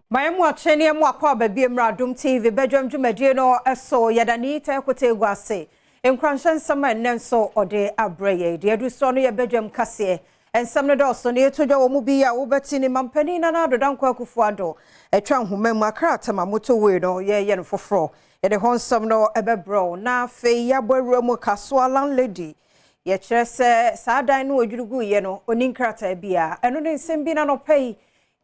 Mayɛ mu akyɛ ne mu akɔ aba bi mmra Adom TV badwam dwumadie no so. Yɛda ne yita ɛkote egu ase. Nkuranhyɛ nsɛm a ɛnnɛ nso ɔde abrɛ yɛ. Deɛ adu soɔ no yɛ badwam kaseɛ. Nsɛm no dɔɔso ne yɛto dwa wɔ mu bi a wobɛti ne mampanin Nana Addo Dankwa Akufo-Addo atwa nhoma mu Accra Tema motorway no yɛyɛ no foforɔ. Yɛde hɔ nsɛm no ɛbɛbrɛ wo. Na afei yɛabɔ awura mu Kasoa landlady. Yɛkyerɛ sɛ saa dan no odwiri guiɛ no oni nkrataa bi a ɛno ne nsɛm bi na nɔpɛ yi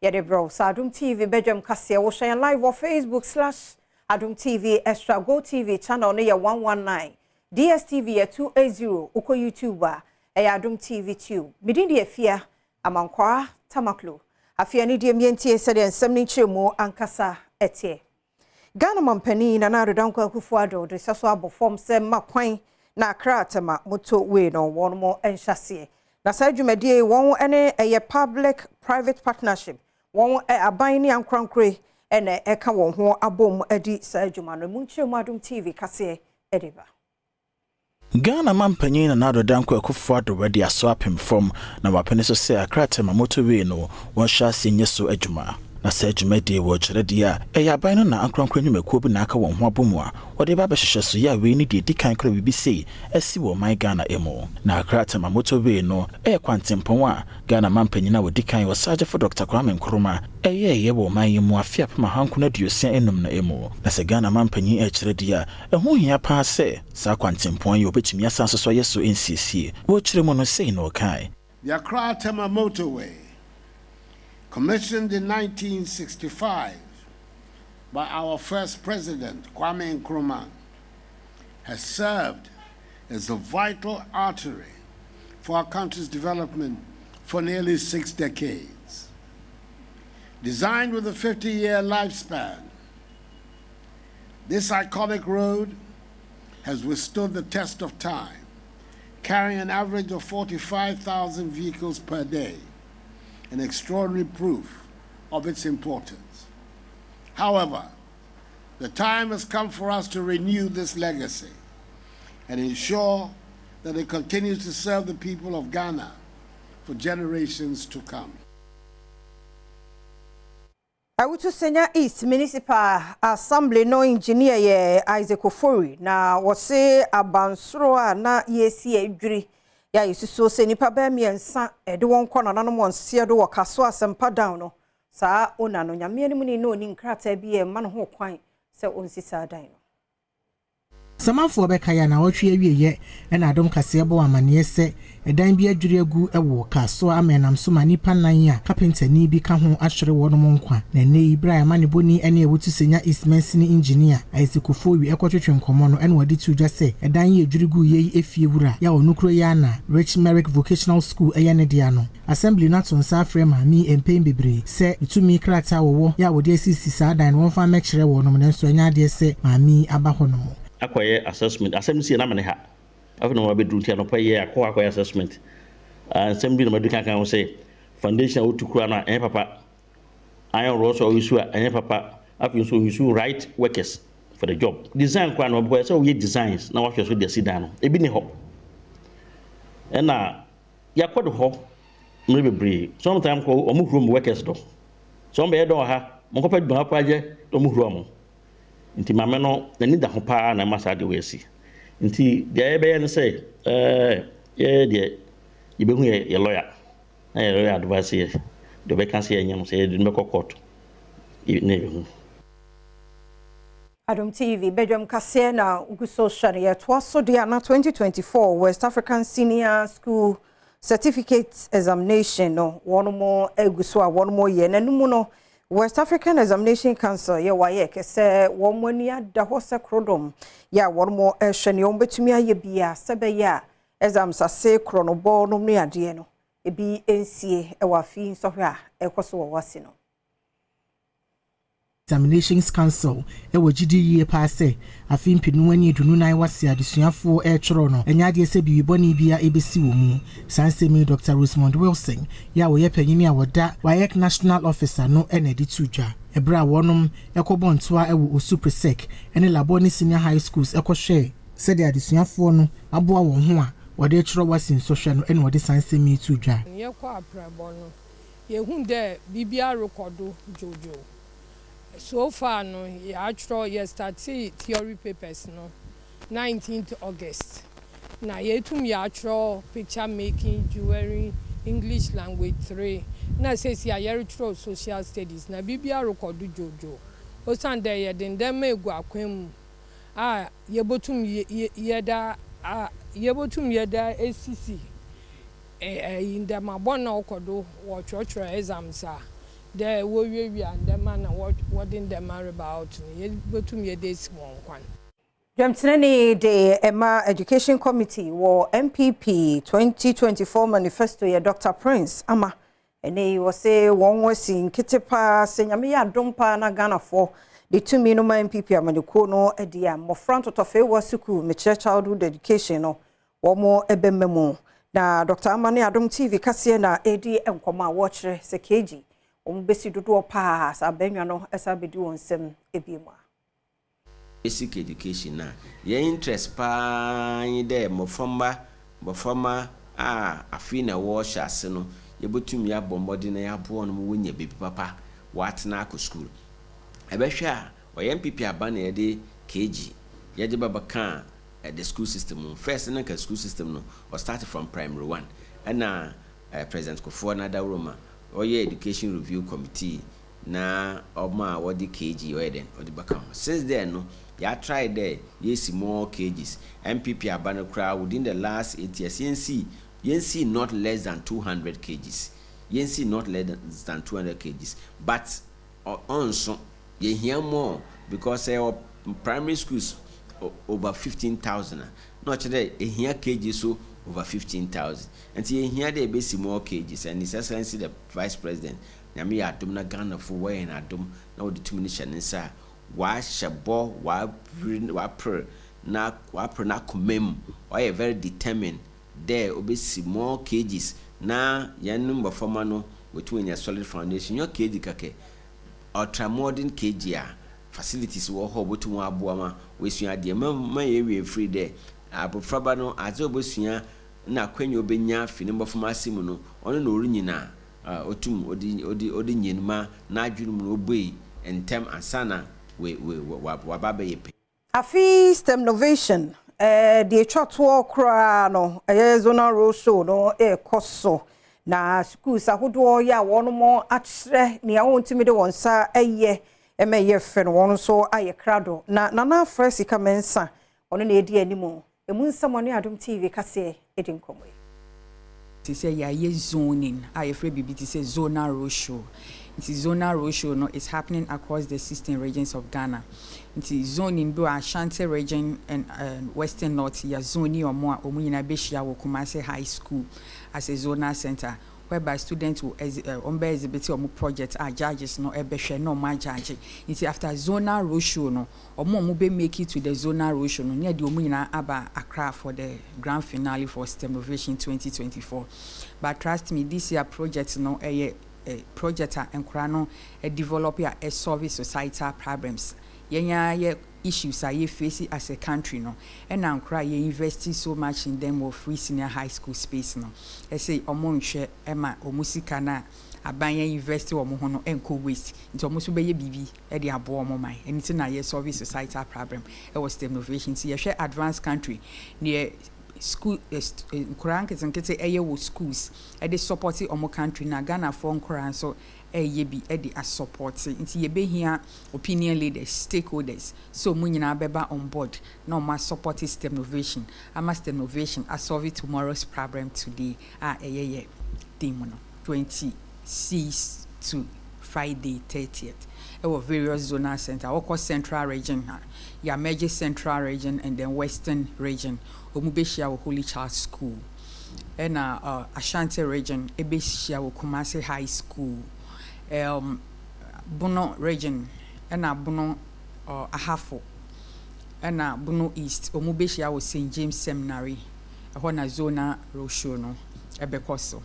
yɛde brɛ wo. Sɛ Adom TV badwam kaseɛ, wohwɛ yɛn live wɔ Facebook/Adom TV Extra, Go TV channel no yɛ 119, DSTV yɛ 280, wokɔ YouTube a ɛyɛ Adom TV Tube. Medin de Afia Amankwaa Tamaklo. Afei ne deɛ mmiɛntie sɛdeɛ nsɛm no nkyerɛmu ankasa ɛteɛ. Ghana mampanin Nana Addo Dankwa Akufo-Addo de hyɛ so abɔ fam sɛ mma kwan na Accra Tema motorway no wɔn mo nhyɛseɛ. Na saa dwumadie yi wɔn ne ɛyɛ public private partnership, wɔn aban ne ankorankore ɛna ɛka wɔn ho abom adi saa adwuma no mu. Nkyerɛmu Adom TV kaseɛ ɛde ba. Ghana mampanyin Nana Addo Dankwa Akufo-Addo de aso apem fam na wapene so sɛ Accra Tema motorway no wɔnhyɛ ase nyɛ so adwuma. Na saa dwumadie wɔ kyerɛ deɛ a ɛyɛ aban no na ankorankora nnwumakuo bi na aka wɔn ho abɔ mu a wɔde ba abɛhyehyɛ so yɛ a wei ne deɛ ɛdi kan kora biribi sei asi wɔ ɔman Ghana mu. Na Accra Tema motorway no ɛyɛ kwantempɔn a Ghana mampanyin a wɔdi kan, Ɔsagyefo Dr Kwame Nkrumah, ɛyɛɛyɛ wɔ ɔman yi mu afe 1965 no mu. Na sɛ Ghana mampanyin ɛkyerɛ deɛ a ɛho hia paa sɛ saa kwantempɔn yi wɔbɛtumi asan so so ayɛ so nsiesie, wɔkyerɛ mu no sei na ɔkae. The Accra Tema Motorway, commissioned in 1965 by our first president, Kwame Nkrumah, has served as a vital artery for our country's development for nearly 6 decades. Designed with a 50 year lifespan, this iconic road has withstood the test of time, carrying an average of 45,000 vehicles per day, an extraordinary proof of its importance. However, the time has come for us to renew this legacy and ensure that it continues to serve the people of Ghana for generations to come. Awutu Senya East Municipal Assembly no engineer yɛ Isaac Ofori na wɔse abansoro a na yɛsi adwiri yɛ a yɛsusuo sɛ nnipa bɛɛ mmiɛnsa ɛde wɔn kɔ nananom wɔn seɛ do wɔ Kaso Asɛmpa down no, saa ona no Nyame anim ne na ɔni nkrataa bi a ɛma no ho kwan sɛ ɔnsi saa dan no. Samanfoɔ bɛka yɛ na wɔtwe awieɛ ɛna Adom kaseɛ bɔ amanneɛ sɛ ɛdan bi adwiri agu ɛwɔ Kasoa ama ɛnam so ma nnipa nan a kapentani bi ka ho ahwere wɔnom nkwa. Na ɛnɛ yi berɛ a ɛma ne bɔni ne Awutu Senya East mansini engineer Isaac Ofori ɛkɔtwetwe nkɔmmɔ no, ɛna wɔde to dwa sɛ ɛdan yi adwiri gu yɛ yi efie wura yɛ a ɔno kuro yi ana Rich Merrick Vocational School ɛyɛ ne dea no, assembly no ato nsa afrɛ maame mpɛn bebree sɛ tumi krataa wɔwɔ yɛ a wɔde asisi saa dan no wɔmfa mmɛkyerɛ wɔnom, nanso ɛnyɛ adeɛ sɛ maame aba hɔ nom. Akɔyɛ assessment asɛm si na mene ha afei na wabɛduru, nti anɔpa yi akɔ akɔyɛ assessment. Nsɛm bi na madi kankan ho sɛ foundation a wotu kura no a ɛnyɛ papa, iron rods a ɔyi a ɛnyɛ papa, afei nso ɔyi right workers for the job. Design kora no ɔbɛkɔ sɛ woyɛ designs na wahwɛ so de asi dan no, ebi ne hɔ. Ɛna yɛakɔ de hɔ mmerɛ bebree, sometimes kɔ ɔmo huro mu workers do sɛ ɔmo bɛyɛ dɔn wɔ ha, mo nkɔpɛ adwuma pa agye na ɔmo huro ɔmo. Nti maame no n'ani da ho paa na ɛma saa deɛ wɔasi. Nti deɛ yɛbɛyɛ no sɛ yɛyɛ deɛ yɛbɛhu yɛ lawyer na yɛ lawyer advice yɛ deɛ ɔbɛka sɛ yɛnyɛ no sɛ yɛde no bɛkɔ court na yɛbɛhu. Adom TV badwam kaseɛ na wogu so hwɛ no. Yɛtoa so deɛ na 2024 West African Senior School Certificate Examination no wɔn mo agu so a wɔn mo yɛ n'anum no, West African Examination Council yɛ wayɛ kɛsɛ wɔn mo ani ada hɔ sɛ korodom yɛ a wɔn mo ɛhwɛ nea wɔn bɛtumi ayɛ bia sɛ bɛyɛ a exams ase korɔnobɔ nom ne adeɛ no ebi nsie ɛwɔ afi nsɔhwɛ a ɛkɔ so wɔ WASSCE no. Examinations Council ɛwɔ gyidi yie paa sɛ afe 2024 WASSCE adesuafoɔ ɛretwerɛ no, ɛnyɛ adeɛ sɛ biribi bɔne bia ɛbɛsi wɔ mu. Saa nsɛm yi Dr Rosemond Wilson yɛ a wɔyɛ panyin a wɔda WAEC national officer no ɛna ɛde to dwa ɛberɛ a wɔnom ɛkɔbɔ ntoa ɛwɔ Osu Presec ɛne Labone Senior High Schools ɛkɔhwɛ sɛdeɛ adesuafoɔ no aboa wɔn ho a wɔde twerɛ WASSCE nsɔhwɛ no, ɛna wɔde saa nsɛm yi to dwa. Yɛkɔ aprɛbɔ no, yɛhu dɛ biribiara rekɔ do dwodwo. So far no, yɛatwerɛ, yɛ start theory papers no 19th August, na yɛtum yɛatwerɛ picture making, jewelry, English language 3, na sɛsi a yɛretwerɛ social studies, na biribiara rekɔ do dwodwo, osiane dɛ yɛde ndɛmma egu akwan mu a yɛbɛtum yɛda esisi ɛyi ndɛmabɔ na ɔkɔ do wɔtwerɛtwerɛ exams a dɛ wɔwiawia ndɛma na wɔde ndɛma reba out no, yɛbɛtum yɛde esi wɔn kwan. Dwamtenani de ɛma Education Committee wɔ NPP 2024 manifesto yɛ Dr Prince Ama. Ɛnɛ yi wɔ sɛ wɔn wasi nkete paa sɛ Nyame yɛ adom paa na Ghanafoɔ de tumi no ma NPP amanyɔkuo no de a, mmɔfra ntotɔfee wɔ sukuu, mekyerɛ childhood education no, wɔn bɛma mu. Na Dr Ama ne Adom TV kaseɛ na ɛdi nkɔmɔ a wɔrekyerɛ sɛ KG wɔn bɛsi dodoɔ paa saa abɛnwa no ɛsan bɛdi wɔn nsam ebie mu a. Basic education na yɛn interest paa nye dɛ mmɔframma a afei na wɔrehyɛ ase no, yɛbɛtumi abɔ mmɔden na yɛaboa no ma wɔnya baabi papa wɔatena akɔ school. Ɛbɛhwɛ a, ɔyɛ NPP aba na yɛde KG yɛde bɛbɛka the school system mu. First no, nka school system no ɔstart from primary one, ɛna President Kufuor n'adawuroma ɔyɛ education review committee na ɔma a wɔde KG ɔyɛ dɛn ɔde bɛka ho. Since then no, yɛatry dɛ yɛsi more KGs. NPP aba no koraa, within the last 8 years, yɛnsi not less than 200 KGs, yɛnsi not less than 200 KGs, but ɔnso yɛhia more, because ɛwɔ primary schools over 15,000 a, na ɔkyerɛ dɛ ehia KG so over 15,000. Nti yɛhia dɛ ebesi more KGs, and His Excellency the Vice President, Nyame yɛ adom na Ghanafo wɔyɛ n'adom na wɔde tumi no hyɛ ne nsa a, wahyɛ bɔ, wapere wapere na wapere n'akoma mu, ɔyɛ very determined dɛ obesi more KGs na yɛn mbɔframa no wɔtumi anya solid foundation. Nyɛ KG kakɛ, ultra modern KG a facilities wɔ hɔ wɔbɛtumi aboa ma wɔasua adeɛ ma yɛwie firi dɛ abɔfraba no adze a ɔbɛsua na akwanya ɔbɛnya fi ne mbɔframa ase mu no, ɔno na ɔrenyina a ɔtum ɔde nyin ma n'adwene mu no ɔbue ntɛm ansa na we we waba abɛyɛ pɛ. Afi STEMnovation deɛ etwa toɔ koraa no, ɛyɛ zonal road show no ɛrekɔ so, na schools ahodoɔ yɛ a wɔn akyerɛ nea wɔntumi de wɔn nsa ɛyɛ ɛmɛ ɛyɛ fɛ no, wɔn nso ayɛ krado. Na Nana Afrɛ Sika Mɛnsa, ɔno na edi anim emu nsɛm, ɔne Adom TV kaseɛ edi nkɔmɔ yi. Te sɛ yɛayɛ zoning a yɛfrɛ biribi te sɛ zonal road show. Nti zonal road show no is happening across the 16 regions of Ghana. Nti zoning bi wɔ Ashanti Region and Western North, yɛ zone ɔmo a ɔmo nyinaa bɛhyia wɔ Kumasi High School as a zonal center, whereby students will ɔmo bɛ exhibit ɔmo project a judges no ɛbɛhwɛ na ɔmo agyagye. Nti after zonal road show no, ɔmo a ɔmo bɛ make it to the zonal road show no, ne yɛde ɔmo nyinaa aba Accra for the grand finale for STEMnovation 2024. But trust me, this year project no ɛyɛ project a nkora no develop a ɛsolve societal problems. Yɛn yɛ issues a yɛ face as a country no, ɛna nkora a yɛ invest so much in them wɔ free senior high school space no, ɛsɛ ɔmo nhwɛ ɛma ɔmo sika na aban yɛn invest wɔ ɔmo ho no ɛnkɔ waste. Nti ɔmo nso bɛyɛ biribi ɛde aboa ɔmo man. Ɛno ti na yɛ solve societal problem ɛwɔ STEMnovation. Nti yɛhwɛ advanced country neɛ school nkora nketenkete ɛyɛ wɔ schools ɛde support ɔmo country, na Ghanafoɔ nkora nso ɛyɛ bi ɛde asupport. Nti yɛbɛhia opinion leaders, stakeholders, so ɔmo nyinaa bɛba on board na ɔmo asupport STEMnovation ama STEMnovation asolve tomorrow's problem today a ɛyɛ yɛ theme no. 26 to Friday 30th ɛwɔ various zonal center. Wɔkɔ Central Region a, yɛamɛgye Central Region and then Western Region, ɔmu bɛhyia wɔ Holy Child School, ɛna Ashanti Region ɛbɛhyia wɔ Kumasi High School, Bono Region ɛna Bono Ahafo ɛna Bono East, ɔmu bɛhyia wɔ St James Seminary. Ɛhɔ na zonal roadshow no ɛbɛkɔ so.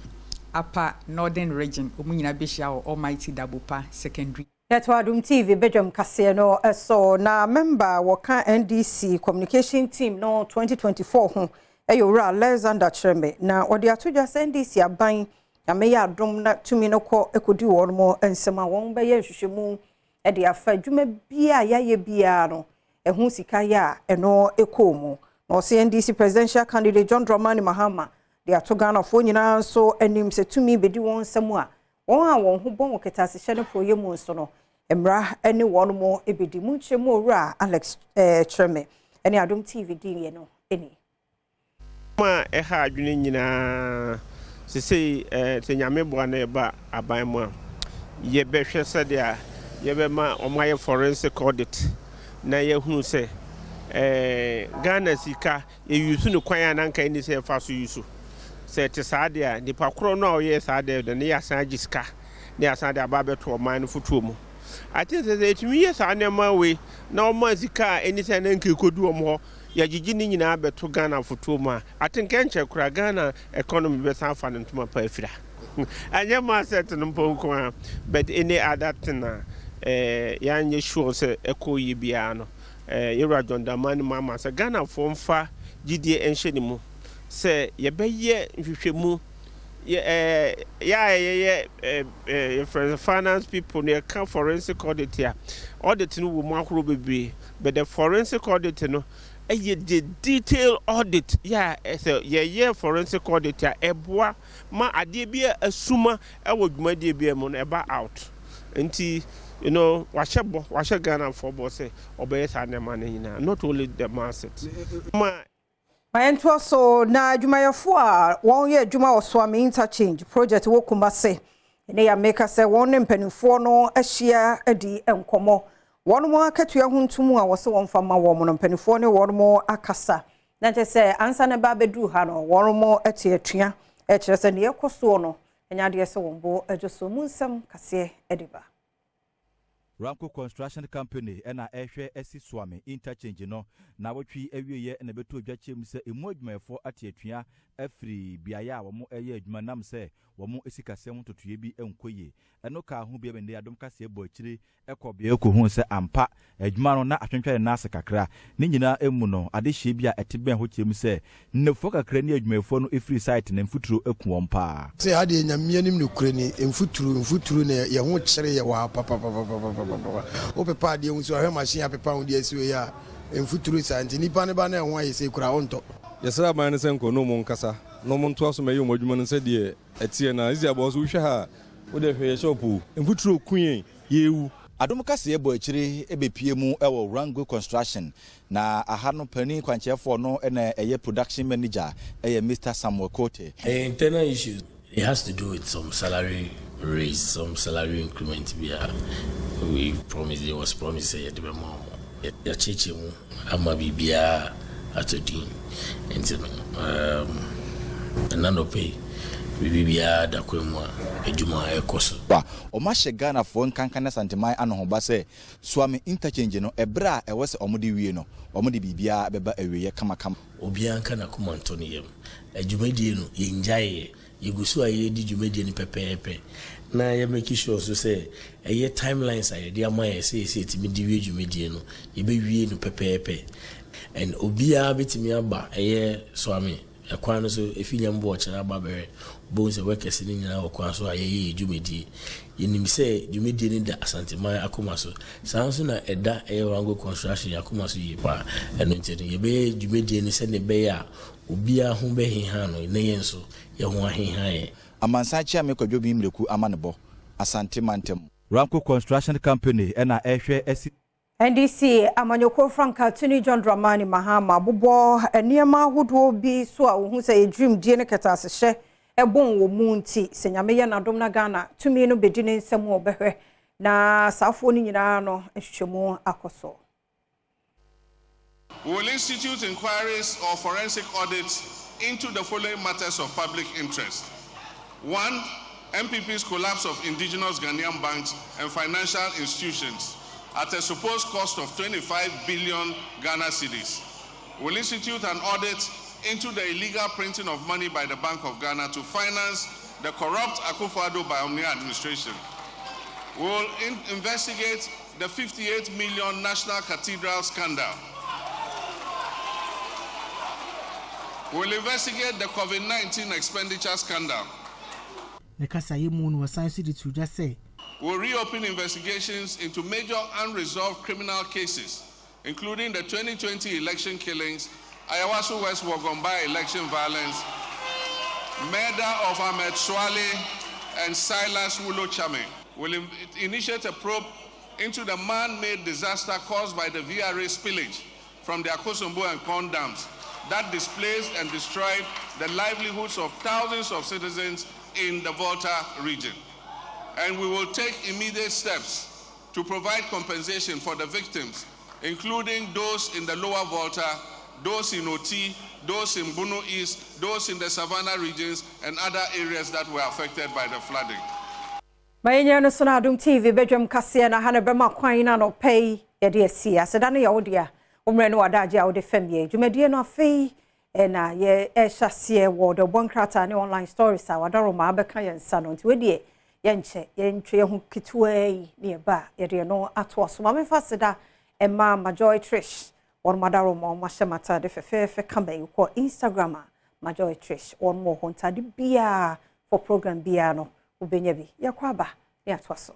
Upper Northern Region, ɔmu nyinaa bɛhyia wɔ Almighty Dabopa Secondary. Yɛto Adom TV badwam kaseɛ no so. Na member wɔka NDC communication team no 2024 ho ɛyɛ Owura Alexander Kyerɛme, na wɔde ato dwa sɛ NDC aban, Nyame yɛ adom na tumi no kɔ ɛkɔdi wɔn mo nsɛm a, wɔn bɛyɛ nhwehwɛmu. De afa adwuma biara a yɛayɛ biara no ɛho sika yɛ a ɛno ɛkɔɔ mu. Na ɔsɛ NDC presidential candidate John Dramani Mahama de ato Ghanafoɔ nyinaa nso anim sɛ tumi bɛdi wɔn nsam a, wɔn a wɔn ho bɔn wɔ kɛtɛasehyɛ no porɔyɛ mu nso no, mmara ne wɔn mo bɛdi mu. Nkyerɛ mu owura Alex Kyerɛme ne Adom TV diiɛ no ni. A ɛha adwene nyinaa sesei, sɛ Nyame boa na yɛba aban mu a, yɛbɛhwɛ sɛdeɛ yɛbɛma wɔn ayɛ forensic audit na yɛahunu sɛ Ghana sika yɛuse no kwan a na anka ɛnni sɛ yɛfa so use. Sɛ ɛte saa deɛ a, nipa korɔ no a ɔyɛɛ saa deɛ no, ne yɛasan agye sika na yɛasan de aba abɛto ɔman no fotoɔ mu. I think sɛ sɛ yɛtumi yɛ saa nneɛma wei na wɔma sika a ɛnni sɛ na nka ɛkɔdu wɔn hɔ, yɛgyegye ne nyinaa bɛto Ghana fotoɔ mu a, I think ɛnkyɛ koraa Ghana economy bɛsan afa ne ntoma pa afira. Ɛnyɛ MASLOC no mpo nko a, but any other thing a yɛanyɛ sure sɛ ɛkɔ yie biara no, yɛwura John Dramani Mahama sɛ Ghanafoɔ mfa gyidie nhyɛ ne mu sɛ yɛbɛyɛ nhwehwɛmu. Yɛ yɛ a yɛyɛ yɛfrɛ no finance people no, yɛka forensic audit a, audit no wɔ mu ahorow bebree, but the forensic audit no ɛyɛ the detail audit. Yɛ a sɛ yɛyɛ forensic audit a, ɛboa ma adeɛ bi a asuma ɛwɔ dwumadie bi mu no ɛba out. Nti wahyɛ bɔ, wahyɛ Ghanafoɔ bɔ sɛ ɔbɛyɛ saa nneɛma no nyinaa, not only the MASLOC ma. Yɛntoa so na adwumayɛfoɔ a wɔyɛ adwuma wɔ Suame Interchange project wɔ Kumase ne yɛ ameka sɛ wɔn ne mpanimfoɔ no ahyia adi nkɔmmɔ, wɔn mo akatua ho ntom a wɔsɛ wɔn fa ma wɔn no, mpanimfoɔ ne wɔn mo akasa na kyerɛ sɛ ansa na ba abɛduru ha no, wɔn mo te atua kyerɛ sɛ nea ɛkɔ soɔ no ɛnyɛ adeɛ sɛ wɔn bo adwo so mu nsɛm kaseɛ de ba. Ranko Construction Company ɛna ɛhwɛ asi Suame Interchange no na wɔtwi awieɛ na ɛbɛto odwa kyɛm sɛ emu adwumayɛfoɔ ate atua afiri beaeɛ a wɔn ɛyɛ adwuma nam sɛ wɔn sikasɛm ntotoeɛ bi nkɔ yie. Ɛno kaa ho bi ɛmɛ Adom kaseɛ bɔ akyire ɛkɔ beaeɛ kɔhuu sɛ ampa adwuma no na atwentwɛn ne nan ase kakra. Ne nyinaa mu no, adehyeɛ bi a ɛte bɛn hɔ kyerɛ mu sɛ nnafoɔ kakra ne adwumayɛfoɔ no ɛfiri site na mfuturo aku wɔn paa. Sɛ adeɛ Nyame anim nokorɛ ni, mfuturo mfuturo na yɛn ho kyere yɛ wɔ ha papapapapapapa. Wopepa adeɛ ho so ahwɛ machine apepa ho de asi wei a, mfuturo saa nti nipa ne ba na ɛho ayɛ sɛ kura ɔntɔ. Yɛsrɛ aban no sɛ nkɔ ne ɔmo nkasa na ɔmo ntoa so ma ɛyɛ ɔmo adwuma no sɛdeɛ ɛteɛ. Na sisi aboa so wohwɛ ha a, wode hwɛ yɛ shop o, mfuturo ku yɛn, yɛwu. Adom kaseɛ bɔ akyire bɛpie mu wɔ Rango Construction na aha no panin kwankyerɛfoɔ no na ɛyɛ production manager ɛyɛ Mr Samuel Kote. Internal issues, it has to do with some salary raise, some salary increment bi a we promise, it was promised sɛ yɛde bɛma wɔn. Yɛakyerɛkyerɛ mu ama biribiara atɔ din, nti no ɛna nɔpɛ yi biribi biara da kwan mu a adwuma ɛkɔ so. Ba ɔmo ahyɛ Ghanafoɔ nkanka ne Asanteman anohoba sɛ Suame Interchange no, ɛberɛ a ɛwɔ sɛ ɔmo de wie no, ɔmo de biribiara bɛba awieɛ kamakama. Obiara nka n'akoma ntɔ ne yam. Adwumadie no, yɛngyaeɛ, yɛgu so a yɛredi dwumadie no pɛpɛɛpɛ na yɛ make sure so sɛ ɛyɛ timelines a yɛde ama yɛ sɛ yɛsɛ yɛtumi de wie dwumadie no, yɛbɛwie no pɛpɛɛpɛ. And obiara bɛtumi aba ɛyɛ Suame ɛkwan no so, ɛfi Nyambo ɔkyerɛ aba bɛhwɛ bohu sɛ workers no nyinaa wɔ kwan so a yɛyɛ yɛ dwumadie. Yɛnim sɛ dwumadie no da Asanteman akoma so, saa nso na ɛda ɛyɛ Rango Construction akoma so yie paa. Ɛno nti no, yɛbɛyɛ dwumadie no sɛdeɛ ɛbɛyɛ a obiara ho bɛheha no na yɛn nso yɛn ho aheha yɛn. Amansan Kyeame Kwadwo bi mmireku ama ne bɔ Asante mantam. Ranko Construction Company ɛna ɛhwɛ asi. NDC amanyɔkuo frankaa tuni John Dramani Mahama abobɔ nneɛma ahodoɔ bi so a wohu sɛ yɛdwurimdie ne kɛtɛasehyɛ ɛbɔn wɔ mu, nti sɛ Nyame yɛ n'adom na Ghana tumi no bɛdi ne nsam a, ɔbɛhwɛ na saafoɔ no nyinaa no nhwehwɛmu akɔ so. We will institute inquiries or forensic audits into the following matters of public interest. One, NPP's collapse of indigenous Ghanaian banks and financial institutions at a supposed cost of 25 billion Ghana cedis. We will institute an audit into the illegal printing of money by the Bank of Ghana to finance the corrupt Akufo-Addo Bawumia administration. We will investigate the 58 million National Cathedral scandal. We will investigate the COVID-19 expenditure scandal. Ne kasaeɛ mu no, wɔsan so de to dwa sɛ We'll reopen investigations into major unresolved criminal cases, including the 2020 election killings, Ayawaso West Wuogon by-election violence, murder of Ahmed Suale, and Silas Wullo Tsiame. We'll initiate a probe into the man-made disaster caused by the VRA spillage from the Akosombo and Kpong dams that displaced and destroyed the livelihoods of thousands of citizens in the Volta region. And we will take immediate steps to provide compensation for the victims, including those in the Lower Volta, those in Oti, those in Bono East, those in the Savannah regions, and other areas that were affected by the flooding. Ma yɛnyɛ no so no Adom TV badwam kaseɛ na ha no bɛma kwan no anɔpɛ yi yɛde asi aseda no yɛ wo dea wo mmerɛ no wadagye a wode fam yɛ dwumadie no. Afei ɛna yɛ ɛhyɛ aseɛ wɔ de ɔbɔ nkrataa ne online stories a wadaroma abɛka yɛn nsa no, nti wedeɛ yɛnkyɛ yɛntwe yɛn ho ketewa yi ne yɛba a yɛde no atoa so. Ma memfa seda ɛma Majoy Trish, wɔn madaroma wɔn ahyɛ matade fɛfɛɛfɛ kama yi. Kɔ Instagram a, Majoy Trish, wɔn wɔ hɔ ntade biara for program biara no wobɛnya bi. Yɛkɔ aba ne atoa so.